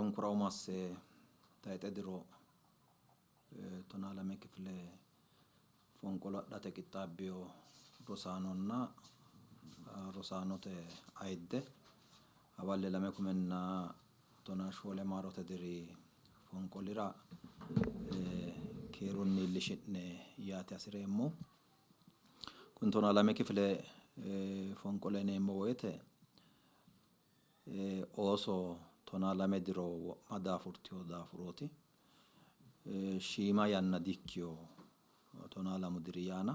Baalunkura umo asse tayxe diro 12 kifile fonqolo adhate qixxaabbino rosaanonna rosaanote ayidde hawalle 2014 maarote diri fonqolira keerunni iillishi'ne yaate hasi'reemmo. Kuni 12 kifile fonqolo yineemmo woyte ooso 12 diro wo'ma daafurtino daafurooti. Shiima yanna dikkino 12 diri yaana.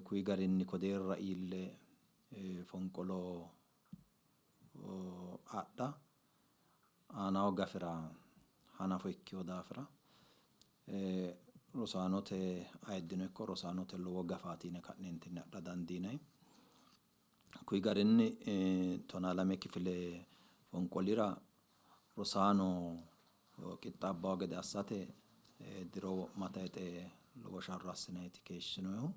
Kuyi garinni ko deerra iille fonqolo adha aanaho gafira hanafo ikkino daafira rosaanote ayiddino ikko rosaanote lowo gafaati yine ka'neentinni adha dandiinanni. Kuyi garinni 12 kifile fonqolira rosaano qixxaabbawo gede assate diro wo'ma tayxe lowo sharro assinanniiti keeshshinohu.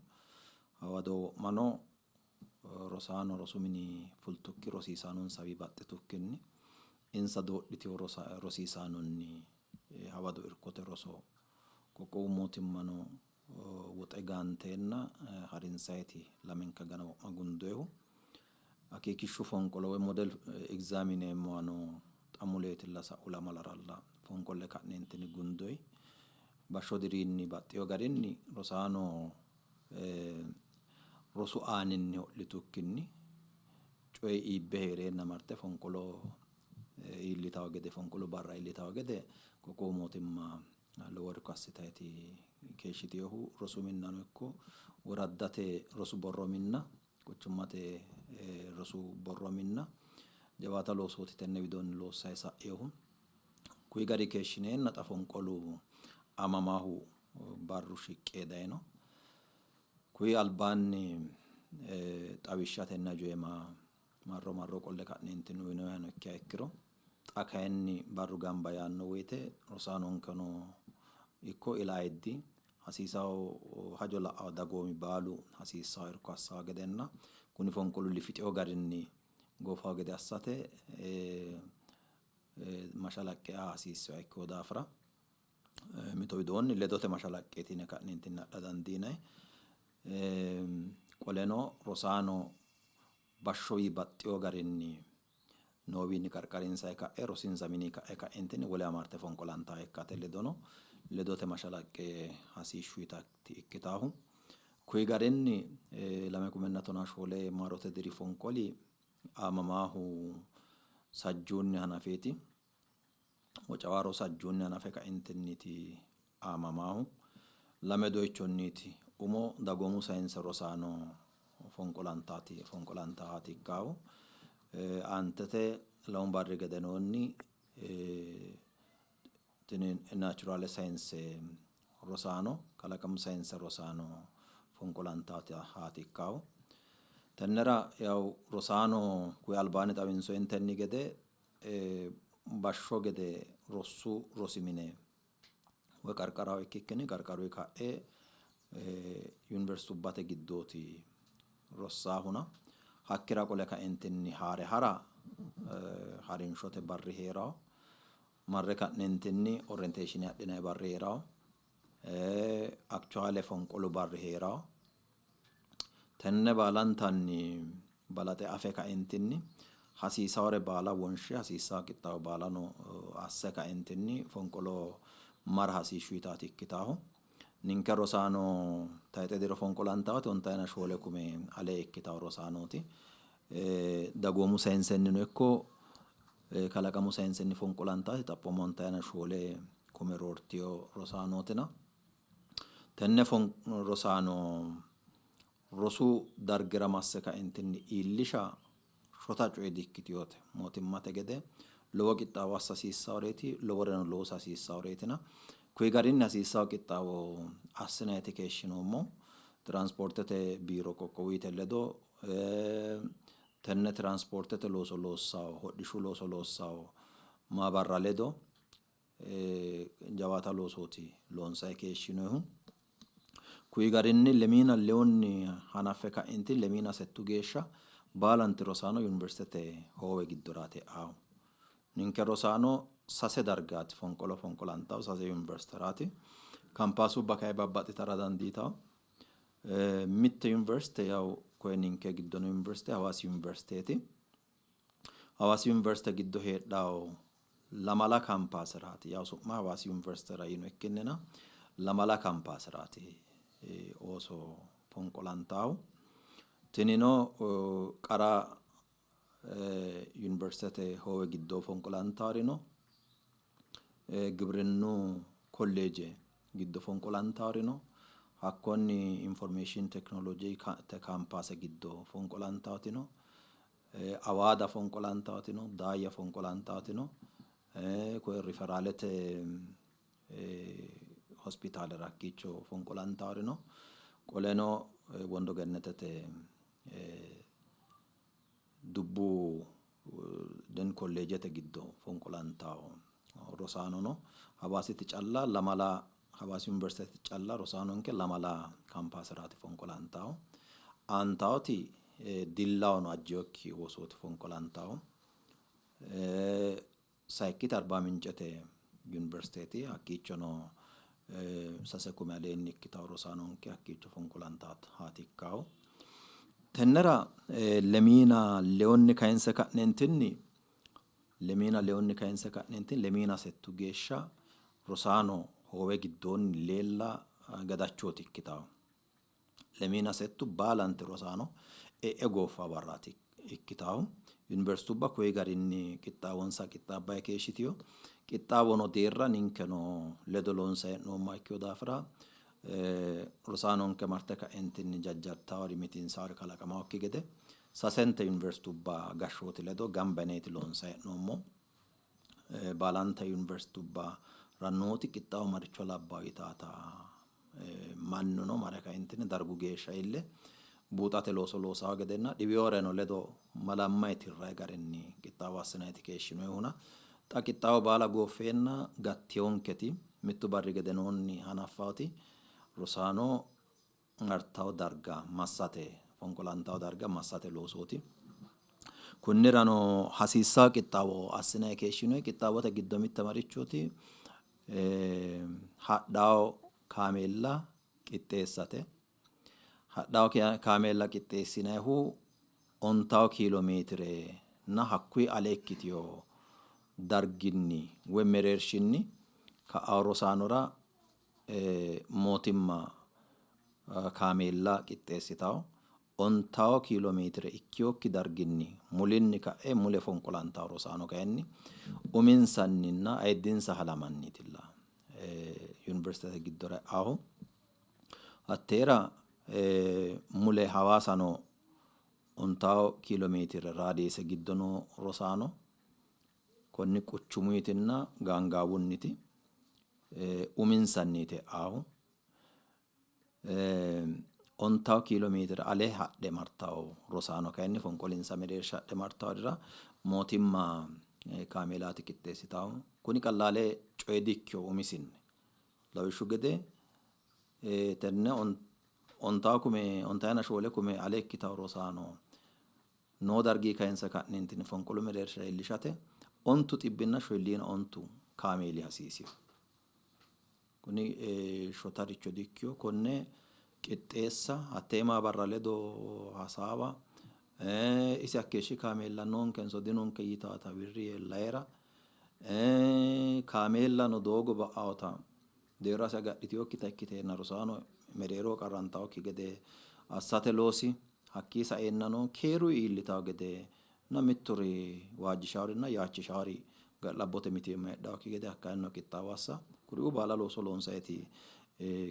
Hawado wo'mano rosaano rosu mini fultukki rosiisaanonsawi baxxitukkinni insa doodhitino rosiisaanonni hawado irkote roso qoqqowu mootimmano woxe gaanteenna harinsayti lamenka gana wo'ma gundoyihu. Akeekishshu fonqolo woy model exam yineemmohano xa muleetilla sa'u lamalaralla fonqolle ka'neentinni gundoyi. Bashsho dirinni baxxino garinni rosaano rosu aaninni ho'litukkinni coyi iibbe hee'reenna marte fonqolo iillitawo gede fonqolu barra iillitawo gede qoqqowu mootimma lowo irko assitayti keeshshitinohu. Rosu minnano ikko woraddate rosu borro minna quchummate rosu borro minna jawaata loosooti tenne widoonni loossayi sa'inohu. Kuyi gari keeshshineenna xa fonqolu amamahu barru shiqqe dayino. Kuyi albaanni xawishshatenna joyema marro marro qolle ka'neentinni uyinoyihano ikkiha ikkiro xa kayinni barru gamba yaanno woyte rosaanonkeno ikko ila ayiddi hasiisawo hajo la'awo dagoomi baalu hasiissawo irko assawo gedenna kuni fonqolu lifixewo garinni goofawo gede assate mashalaqqe aa hasiissawo ikkino daafira mito widoonni ledote mashalaqqeeti yine ka'neentinni adha dandiinanni. Qoleno rosaano bashshowi baxxino garinni noowiinni qarqarinsayi ka'e rosinsa mini ka'e ka'entinni wole amarte fonqolantaa ikkate ledono ledote mashalaqqe hasiishshuyitaati ikkitaahu. Kuyi garinni 2014 maarote diri fonqoli aamamaahu sajjuunni hanafeeti. Wocawaaro sajjuunni hanafe kaentinniiti aamamaahu. Lame doyichonniiti. Umo dagoomu sayinse rosaano fonqolantaati ikkaahu. Aantete lamu barri gedenoonni tini naachuraale sayinse rosaano kalaqamu sayinse rosaano fonqolantaati ikkaahu. Tennera yawu rosaano kuyi albaanni xawinsoyintenni gede bashsho gede rosu rosi mine woy qarqaraho ikkikkinni qarqaruyi ka'e yuniversitubbate giddooti rossaahuna hakkira qole kaentinni haare hara harinshote barri heerawo. Marre ka'neentinni orienteeshinii adhinayi barri heerawo. Akchuwaale fonqolu barri heerawo. Tenne baalantanni balaxe afe kaentinni hasiisawore baala wonshe hasiissawo qixxaawo baalano asse kaentinni fonqolo mara hasiishshuyitaati ikkitaahu. Ninke rosaano tayxe diro fonqolantaati 94 kume ale ikkitawo rosaanooti. Dagoomu sayinsennino ikko kalaqamu sayinsenni fonqolantaati xaphooma 94 kume roortiyo rosaanootina. Tenne rosaano rosu dargira masse kaentinni iillisha shota coye dikkitinote. Mootimmate gede lowo qixxaawo assa hasiissaworeeti, loworeno loosa hasiissaworeetina. Kuyi garinni hasiissawo qixxaawo assinayiti keeshshinoommo. Tiranspoortete biiro qoqqowuyite ledo tenne tiranspoortete looso loossawo hodhishshu looso loossawo maabarra ledo jawaata loosooti loonsayi keeshshinohu. Kuyi garinni 24 hanaffe ka'inti 27 geeshsha baalanti rosaano yuniversitete hoowe giddoraati e'aahu. Ninke rosaano sase dargaati fonqolo fonqolantawo, sase yuniversiteraati. Kampaasubba kayi babbaxxitara dandiitawo. Mitte yuniversite yawu koye ninke giddo noo yuniversite Hawaasi yuniversiteeti. Hawaasi yuniversite giddo heedhawo lamala kampaaseraati. Yawu su'ma Hawaasi yuniversitera yino ikkinnina lamala kampaaseraati ooso fonqolantawo. Tinino qara yuniversitete hoowe giddo fonqolantawori no, gibrinnu kolleeje giddo fonqolantawori no, hakkonni information technology kaampaase giddo fonqolantawoti no, Awaada fonqolantawoti no, Daayya fonqolantawoti no, koye riferaalete hospitaalera hakkiicho fonqolantawori no, qoleno Wondo Gennetete dubbu den kolleejete giddo fonqolantawo rosaano no. Hawaasiti calla lamala, Hawaasi yuniversiteti calla rosaanonke lamala kaampaaseraati fonqolantawo. Aantawoti Dillawono ajjeyokki oosooti fonqolantawo. Sayikkiti Arba Mincete yuniversiteeti, hakkiichono 3 kume aleenni ikkitawo rosaanonke hakkiicho fonqolantahaati ikkawo. Tennera lemiina lewunni kayinse ka'neentinni lemiina lewunni kayinse ka'neentinni lemiina settu geeshsha rosaano hoowe giddoonni leella gadachooti ikkitawo. Lemiina settu baalanti rosaano e'e gooffa barraati ikkitawo. Yuniversitubba koyi garinni qixxaawonsa qixxaabbayi keeshshitiyo. Qixxaawono deerra ninkeno ledo loonsayi hee'noommoha ikkino daafira rosaanonke marte ka'entinni jajjartawori mitiinsawori kalaqamawokki gede sasente yuniversitubba gashshooti ledo gamba yineeti loonsayi hee'noommo. Baalanta yuniversitubba nooti qixxaawo maricho labbawo yitaata mannuno mare kaentinni dargu geeshsha iille buuxate looso loosawo gedenna dhiwiyoreno ledo malammayi tirrayi garinni qixxaawo assinayiti keeshshinoyihuna xa qixxaawo baala gooffeenna gattiyonketi mittu barri gedenoonni hanaffawoti rosaano martawo darga massate fonqolantawo darga massate loosooti. Kunnirano hasiissawo qixxaawo assinayi keeshshinoyi. Qixxaawote giddo mitte marichooti hadhawo kaameella qixxeessate. Hadhawo kaameella qixxeessinayihu 10 kiiloomeetire na hakkuyi ale ikkitiyo darginni woy mereershinni ka'awo rosaanora mootimma kaameella qixxeessitawo. 10 kiiloomeetire ikkiyokki darginni mulinni ka'e mule fonqolantawo rosaano kayinni uminsanninna ayiddinsa halamanniitilla yuniversitete giddora e'ahu. Hatteera mule Hawaasano 10 kiiloomeetire raadiyeese giddo noo rosaano konni quchumuyitinna gaangaawunniti uminsanniiti e'aahu. 10 kiiloomeetire ale hadhe martawo rosaano kayinni fonqolinsa mereersha hadhe martaworira mootimma kaameelaati qixxeessitawo. Kuni qallaale coye dikkiyo umisinni. Lawishshu gede tenne 14 kume ale ikkitawo rosaano noo dargii kayinse ka'neentinni fonqolu mereersha iillishate 949 kaameeli hasiisiyo. Kuni shotaricho dikkiyo. Konne qixxeessa hattee maabarra ledo hasaawa isi hakkeeshshi kaameella noonkenso dinonke yitaata wirri yee layira kaameellano doogo ba'awota deerrase agadhitiyokkita ikkiteenna rosaano mereeroo qarrantawokki gede assate loosi hakkii saeennano keeru iillitawo gede na mitturi waajjishaworinna yaachishawori ga'labbote mitiimma heedhawokki gede hakkaanno qixxaawo assa kuriuu baala looso loonsayiti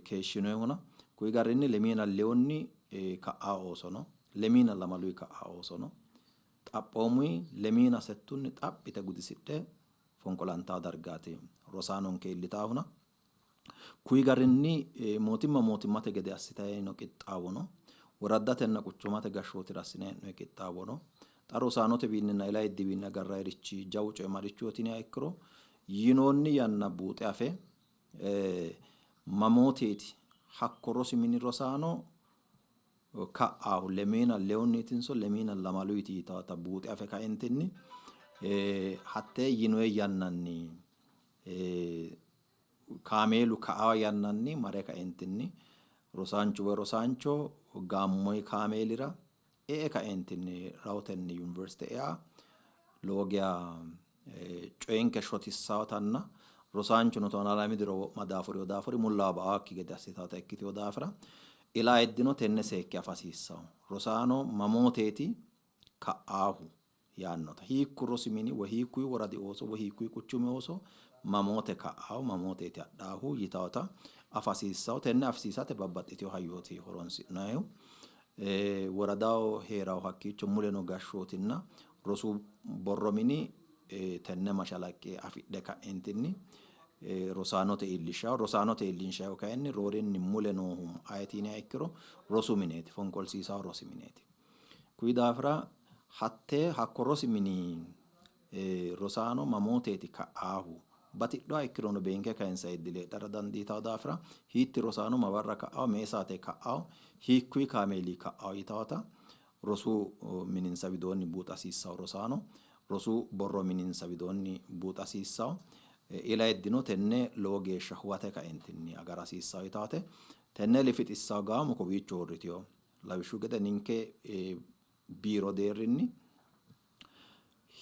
keeshshinoyihuna kuyi garinni lemiina lewunni ka'a oosono lemiina lamaluyi ka'a oosono xaphoomuyi lemiina settunni xaphite gudisidhe fonqolantawo dargaati rosaanonke iillitaahuna. Kuyi garinni mootimma mootimmate gede assitayino qixxaawono woraddatenna quchumate gashshootira assinayi hee'noyi qixxaawono xa rosaanotewiinninna ila ayiddiwiinni agarrayirichi jawu coyi marichooti yiniha ikkiro yinoonni yanna buuxe afe mamooteeti hakko rosi mini rosaano ka'aahu lemiina lewunniitinso lemiina lamaluyiiti yitaata buuxe afe kaentinni Hattee yinoyi yannanni kaameelu ka"a yannanni mare kaentinni rosaanchu woy rosaancho gaammoyi kaameelira e"e kaentinni rahotenni yuniversite ea lowo geya coyenke shotissawotanna rosaanchuno tonaa lame diro wo'ma daafurino daafuri mullawa ba"awokki gede assitawota ikkitewo daafira ila ayiddino tenne seekke afa hasiissawo. Rosaano mamooteeti ka'aahu yaannota hiikku rosi mini woy hiikkuyi woradi ooso woy hiikkuyi quchumi ooso mamoote ka'aahu mamooteeti hadhaahu yitawota afa hasiissawo. Tenne afisiisate babbaxxitewo hayyooti horonsi'nayihu. Woradaho heerawo hakkiicho mule no gashshootinna rosu borro mini tenne mashalaqqe afidhe ka'entinni rosaanote iillishshawo. Rosaanote iillinshayihu kayinni roorinni mule noohu ayeeti yiniha ikkiro rosu mineeti, fonqolsiisawo rosi mineeti. Kuyi daafira hattee hakko rosi mini rosaano mamooteeti ka'aahu batidhuha ikkirono beenke kayinsa heddile heedhara dandiitawo daafira hiitti rosaano mabarra ka'awo, me"e saate ka'awo, hiikkuyi kaameeli ka'awo yitawota rosu mininsa widoonni buuxa hasiissawo. Rosaano rosu borro mininsa widoonni buuxa hasiissawo. Ila heddino tenne lowo geeshsha huwate kaentinni agara hasiissawo yitawate tenne lifixissawo gaamo kowiicho uurritewo. Lawishshu gede ninke biiro deerrinni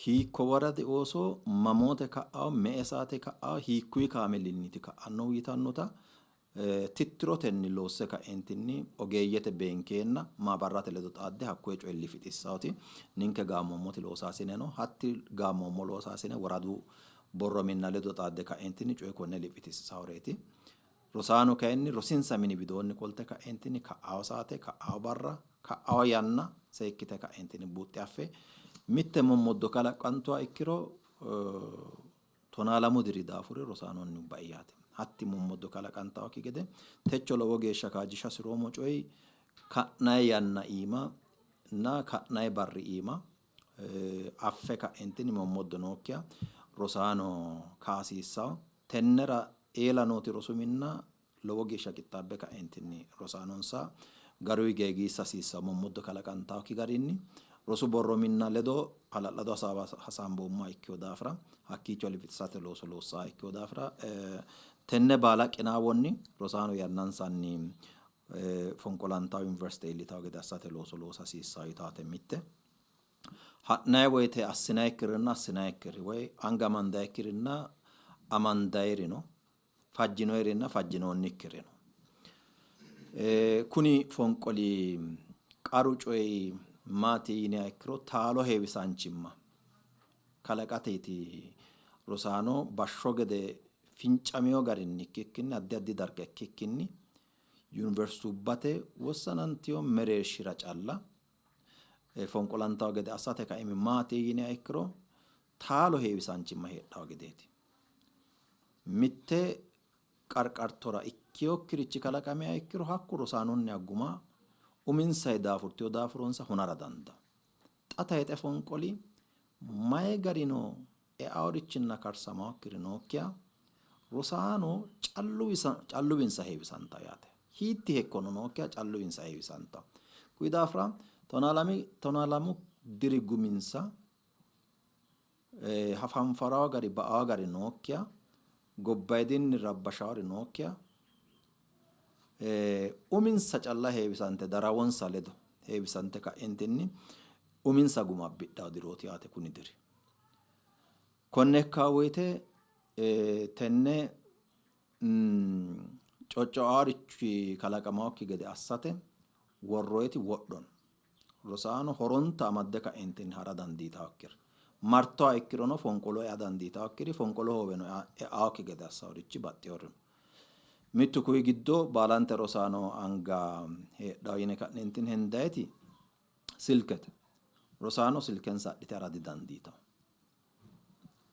hiikko woradi ooso mamoote ka'awo, me"e saate ka'awo, hiikkuyi kaameelinniiti ka'annohu yitannota tittirotenni loosse ka'entinni ogeeyyete beenkeenna maabarrate ledo xaadde hakkoye coye lifixissawoti ninke gaammommoti loosaasine no. Hatti gaammoommo loosaasine woradu borro minna ledo xaadde ka'entinni coye konne lifixissaworeeti. Rosaano kayinni rosinsa mini widoonni qolte ka'entinni ka'awo saate, ka'awo barra, ka'awo yanna seekkite ka'entinni buuxxe affe mitte mommoddo kalaqantuha ikkiro 12 diri daafuri rosaanonni bai yaate. Hatti mommoddo kalaqantawokki gede techo lowo geeshsha kaajjisha hasiroommo coyi ka'nayi yanna iima na ka'nayi barri iima affe ka'entinni mommoddo nookkiha rosaano kaasiissawo. Tennera eela nooti rosu minna lowo geeshsha qixxaabbe ka'entinni rosaanonsa garuyi geegiissa hasiissawo mommoddo kalaqantawokki garinni rosu borro minna ledo hala'lado hasaawa hasaamboommoha ikkewo daafira hakkiicho lifixisate looso loossaha ikkewo daafira tenne baala qinaawonni rosaano yannansanni fonqolantawo yuniversite iillitawo gede assate looso loosa hasiissawo yitawate mitte. Ha'nayi woyite assinayikkirinna assinayikkiri woy anga amandayikkirinna amandayiri no, fajjinoyirinna fajjinoonnikkiri no. Kuni fonqoli qaru coyi maati yiniha ikkiro taalo heewisaanchimma kalaqateeti. Rosaano bashsho gede fincamino garinni ikkikkinni addi addi darga ikkikkinni yuniversitubbate wossanantino mereershira calla fonqolantawo gede assate kaimi maati yiniha ikkiro taalo heewisaanchimma heedhawo gedeeti. Mitte qarqartora ikkiyokkirichi kalaqamiha ikkiro hakku rosaanonniha guma uminsayi daafurtiyo daafuronsa hunara dandawo. Xa tayixe fonqoli mayi garino eaworichinna karsamawokkiri nookkiha rosaano calluwinsa heewisantawo yaate. Hiitti hekkono nookkiha calluwinsa heewisantawo. Kuyi daafira 12 diri guminsa hafanfarawo gari ba"awo gari nookkiha gobbayidinni rabbashawori nookkiha uminsa calla heewisante darawonsa ledo heewisante ka'entinni uminsa guma abbidhawo dirooti yaate kuni diri. Konne ikkawo woyite tenne coccoaarichi kalaqamawokki gede assate worroyiti wodho no. Rosaano horonta amadde ka'entinni hara dandiitawokkiri martoha ikkirono fonqolo ea dandiitawokkiri fonqolo hooweno eawokki gede assaworichi baxxewori no. Mittu kuyi giddo baalante rosaano anga heedhawo yine ka'neentinni hendayiti silkete. Rosaano silkensa adhite hara didandiitawo.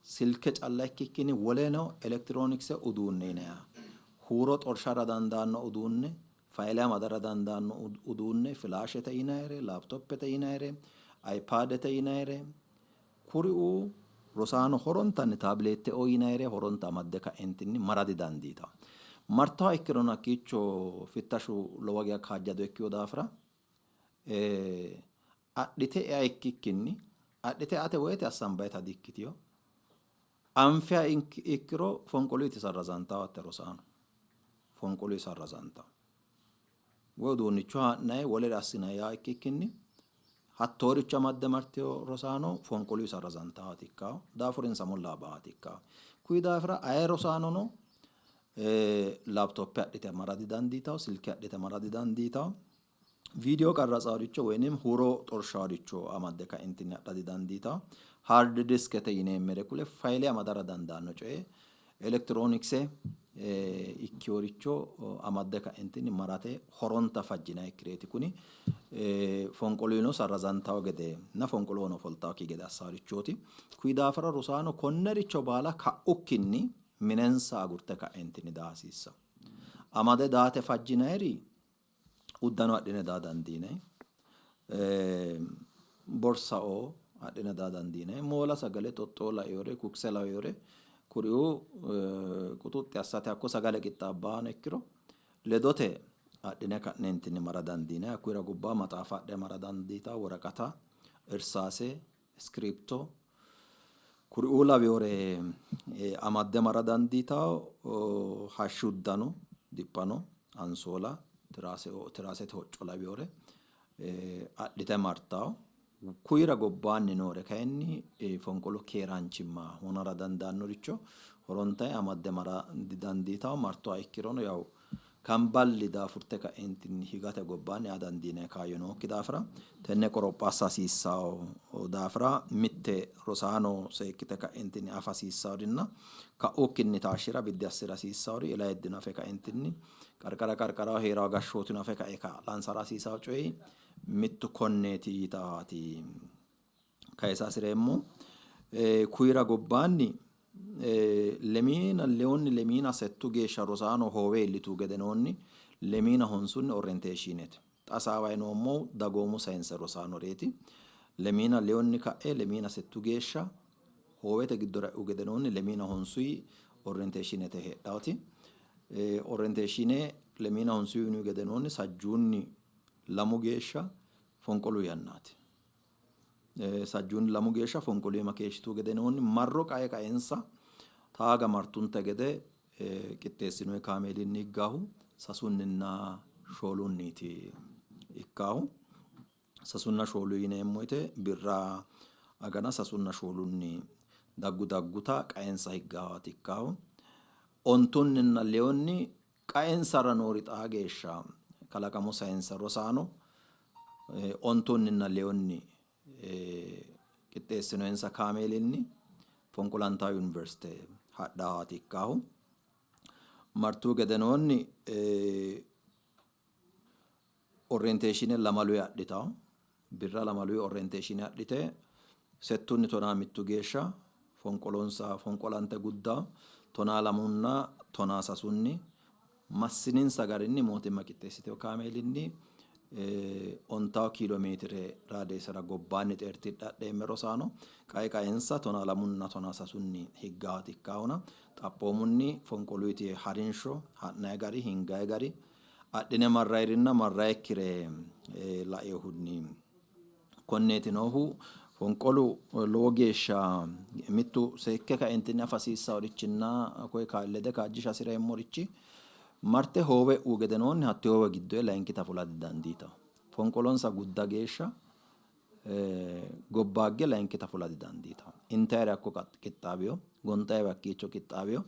Silke calla ikkikkinni woleno elektironikse uduunne yinayiha huuro xorshara dandaanno uduunne, fayile amadara dandaanno uduunne, filaashete yinayire, laaptoppete yinayire, ayipaadete yinayire kuriuu rosaano horontanni taabileetteo yinayire horonta amadde ka'entinni mara didandiitawo. Martawo ikkirono hakkiicho fittashu lowo geya kaajjado ikkiwo daafira adhite ea ikkikkinni Adhite eate woyte assambayita di-ikkitino. Anfiha ikkiro fonqoluyiti sarrazantawo hatte rosaano. Fonqoluyi sarrazantawo. Woy uduunnicho haa'nayi wolere assinayi yaa ikkikkinni hattooricho amadde martino rosaano fonqoluyi sarrazantawaati ikkawo. Daafurinsa mulla ba''aati ikkawo. Kuyi daafira aye rosaanono laaptoppe adhite mara didandiitawo, silke adhite mara didandiitawo. Viidiyo qarratsaaricho woynim huuro xorshaaricho amadde kaentinni adha didandiitawo. Hard diskete yineemmere kule fayile amadara dandaanno coye elektironikse ikkeworicho amadde kaentinni marate horonta fajjinayikkireeti kuni. Fonqoluyino sarrazantawo gede na fonqolohono ofoltawokki gede assaarichooti. Kuyi daafira rosaano konnericho baala ka'ukkinni minensa agurte ka'entinni daa hasiissawo. Amade daate fajjinayiri uddano adhine daa dandiinay, borsao adhine daa dandiinay, moola sagale xoxxoo lawiyore, kukse lawiyore kuriuu quxuxxi assate hakko sagale qixxaabbaano ikkiro ledote adhine ka'neentinni mara dandiinay. Hakkuyira gobba maxaafa adhe mara dandiitawo, woraqata, irsaase, iskiripto kuriuu lawiyore amadde mara dandiitawo. Hashshi uddano, diphano, ansoola, tiraasete hocco lawiyore adhite martawo. Kuyira gobbaanni noore kayinni fonqolu keeraanchimma hunara dandaannoricho horontayi amadde mara didandiitawo. Martoha ikkirono yawu kamballi daafurte ka'entinni higate gobbaanni aa dandiinanni kaayyo nookki daafira tenne qoropho assa hasiissawo daafira mitte rosaano seekkite ka'entinni afa hasiissaworinna ka'ukkinni taashshira biddi assira hasiissawori ila heddino afe ka'entinni qarqara qarqaraho heerawo gashshootino afe kae kaa'lansara hasiisawo coyi mittu konneeti yitawaati kayisa hasireemmo. Kuyira gobbaanni lemiina lewunni lemiina settu geeshsha rosaano hoowe iillitu gedenoonni lemiina honsunni orienteeshiinete. Xa hasaawayi noommohu dagoomu sayinse rosaanoreeti. Lemiina lewunni ka'e lemiina settu geeshsha hoowete giddora e'u gedenoonni lemiina honsuyi orienteeshiinete heedhaoti. Orienteeshiine lemiina honsuyi yinihu gedenoonni sajjuunni lamu geeshsha fonqolu yannaati. Sajjuunni lamu geeshsha fonqolu iima keeshshitu gedenoonni marro qae qaensa taaga martunte gede qixxeessinoyi kaameelinni higgahu sasunninna shoolunniiti ikkahu. Sasunna shoolu yineemmo woyte birra agana sasunna shoolunni daggu dagguta qaensa higgawaati ikkahu. Ontunninna lewunni qaensara noori xaa geeshsha kalaqamu sayinse rosaano ontunninna lewunni qixxeessinoyinsa kaameelinni fonqolantawo yuniversite hadhawaati ikkahu. Martuu gedenoonni orienteeshiine lamaluyi adhitawo. Birra lamaluyi orienteeshiine adhite settunni tonaa mittu geeshsha fonqolonsa fonqolante guddawo. Tonaa lamunna tonaa sasunni massininsa garinni mootimma qixxeessitewo kaameelinni ontawo kiiloomeetire raadeesera gobbaanni xeertidhadheemme rosaano qae qaensa tonaa lamunna tonaa sasunni higgawaati ikkahuna xaphoomunni fonqoluyiti harinsho ha'nayi gari hingayi gari adhine marrayirinna marrayikkire laeehunni konneeti noohu. Fonqolu lowo geeshsha mittu seekke kaentinni afa hasiissaworichinna koye lede kaajjisha hasireemmorichi marte hoowe e'u gedenoonni hatte hoowe giddoye layinkita fula didandiitawo. Fonqolonsa gudda geeshsha gobbaagge layinkita fula didandiitawo. Intayire hakko qixxaawiyo, gonxayiwe hakkiicho qixxaawiyo,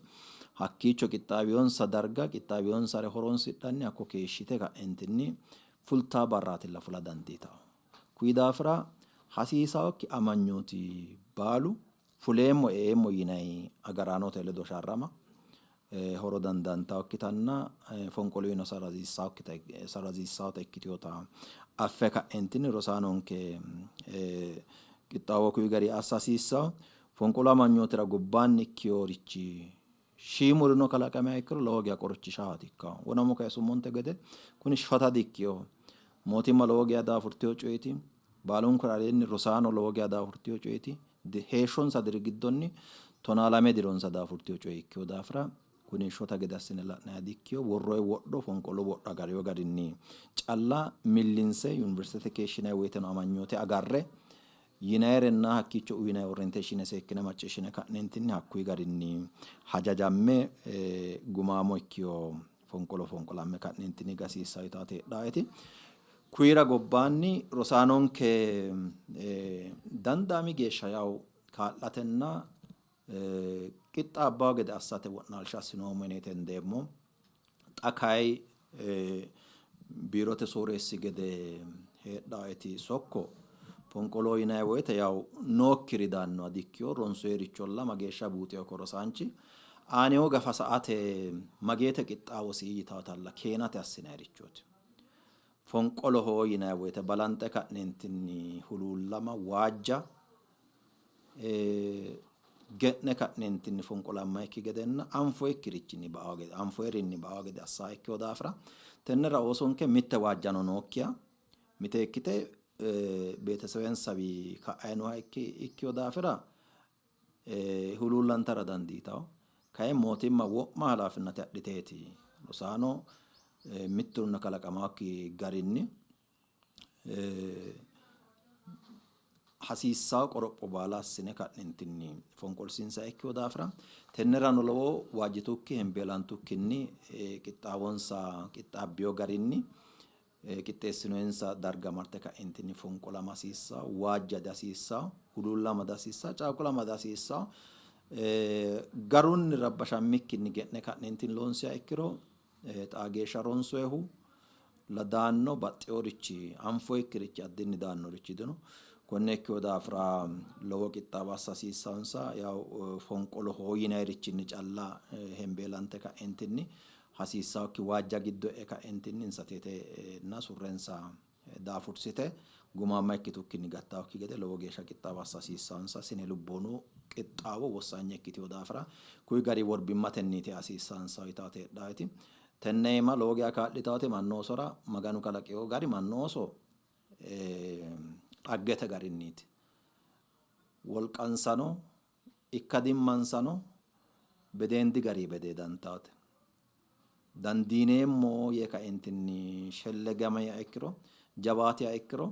hakkiicho qixxaawiyonsa darga qixxaawiyonsare horonsidhanni hakko keeshshite ka'entinni fultaa barraatilla fula dandiitawo. Kuyi daafira hasiisawokki amanyooti baalu fuleemmo e'eemmo yinayi agaraanote ledo sharrama horo dandaantawokkitanna fonqoluyino sarraziissawota ikkitewota affe ka'entinni rosaanonke qixxaawo kuyi gari assa hasiissawo. Fonqolu amanyootira gobbaanni ikkeworichi shiimurino kalaqamiha ikkiro lowo geya qorichishawaati ikkawo. Wonamo kayisummonte gede kuni shota di-ikkewo. Mootimma lowo geya daafurtewo coyeeti. Baalunkura aleenni rosaano lowo geya daafurtewo coyeeti. Heeshshonsa diri giddonni 12 dironsa daafurtewo coye ikkewo daafira kuni shota gede assine la'nayi di-ikkewo. Worroyi wodho fonqolu wodho agariyo garinni calla millinse yuniversitete keeshshinayi woyteno amanyoote agarre yinayirenna hakkiicho uyinayi orientation seekkine macciishshine ka'neentinni hakkuyi garinni hajajamme gumaamo ikkiyo fonqolo fonqolamme ka'neentinni gasiissayo yitaate heedhaeti. Kuyira gobbaanni rosaanonke dandaami geeshsha yawu kaa'latenna qixxaabbawo gede assate wo'naalsha assinoommo yineeti hendeemmo. Xa kayi biirote sooreessi gede heedhaeti sokko fonqolo yinayi woyte yawu nookkiri daannoha dikkiyo, ronsoyericholla mageeshsha buuxeyo ko rosaanchi aaneyo gafa sa"ate mageete qixxaawosi yitawotalla keenate assinayirichooti. Fonqoloho yinayi woyte balanxe ka'neentinni huluullama, waajja, ge'ne ka'neentinni fonqolammayikki gedenna anfoyikkirichinni ba'awo gede, anfoyirinni ba'awo gede assaa ikkeyo daafira tennera oosonke mitte waajjano nookkiha miteekkite beetesewensawi ka'ayi nooha ikkeyo daafira huluullantara dandiitawo. Kayi mootimma wo'ma halaafinate adhiteeti rosaano mitturino kalaqamaakki garinni hasiissawo qoropho baala assine ka'neentinni fonqolsiinsa ikkeyo daafira tennerano lowo waajjitukki hembeelantukkinni qixxaawonsa qixxaabbiyo garinni qixxeessinoyinsa darga marte ka'entinni fonqolama hasiissawo, waajja dihasiissawo, huluullama dihasiissawo, caaqulama dihasiissawo. Garunni rabbashammikkinni ge'ne ka'neentinni loonsiha ikkiro xaa geeshsha ronsoyehu la daanno baxxeworichi anfoyikkirichi addinni daannorichi dino. Konne ikkeyo daafira lowo qixxaawo assa hasiissawonsa. Yawu fonqoloho yinayirichinni calla hembeelante ka'entinni hasiissawokki waajja giddo e'e ka'entinni insa teetenna surrensa daafursite gumaamma ikkitukkinni gattawokki gede lowo geeshsha qixxaawo assa hasiissawonsa. Sine lubboonu qixxaawo wossanye ikkiteyo daafira kuyi gari worbimmatenniiti hasiissansa yitaate heedhaeti. Tenne iima lowo geeshsha kaa'litaate mannu oosora Maganu kalaqeyo gari mannu ooso dhaggete garinniiti. Wolqansano ikkadimmansano bedeendi gari bedeedantaate. Dandiineemmo yee kaentinni shellegamiha ikkiro, jawaatiha ikkiro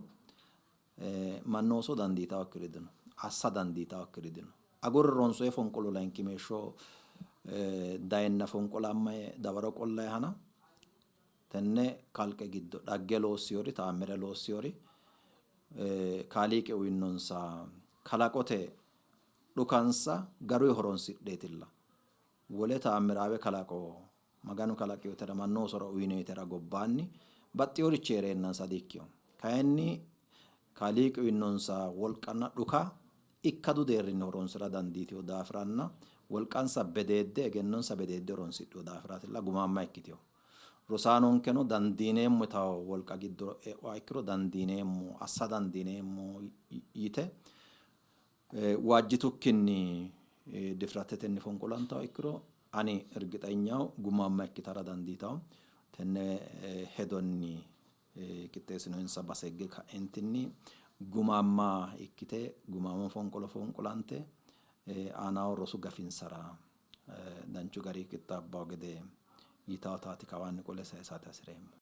mannu ooso dandiitawokkiri dino, assa dandiitawokkiri dino. Agurre ronsoye fonqolo layinkimeeshsho dayenna fonqolammaye dawaro qollayihana tenne kalqe giddo dhagge loossiyori, taammire loossiyori Kaaliiqi uyinnonsa kalaqote dhukansa garuyi horonsidheetilla. Wole taammiraawe kalaqo Maganu kalaqiyotera mannu oosora uyinoyitera gobbaanni baxxiyorichi hee'reennansa di''ikkino. Kayinni Kaaliiqi uyinnonsa wolqanna dhuka ikkadu deerrinni horonsira dandiitino daafiranna wolqansa bedeedde, egennonsa bedeedde horonsidhino daafiraatilla gumaamma ikkitino. Rosaanonkeno dandiineemmo yitawo wolqa giddo e'uha ikkiro dandiineemmo, assa dandiineemmo yite waajjitukkinni difratetenni fonqolantawo ikkiro ani irgixenyaho gumaamma ikkitara dandiitawo. Tenne hedonni qixxeessinoyinsa base higge ka'entinni gumaamma ikkite gumaamo fonqolo fonqolante aanaho rosu gafinsara danchu gari qixxaabbawo gede yitawotaati kawaanni qole sayisate hasireemmo.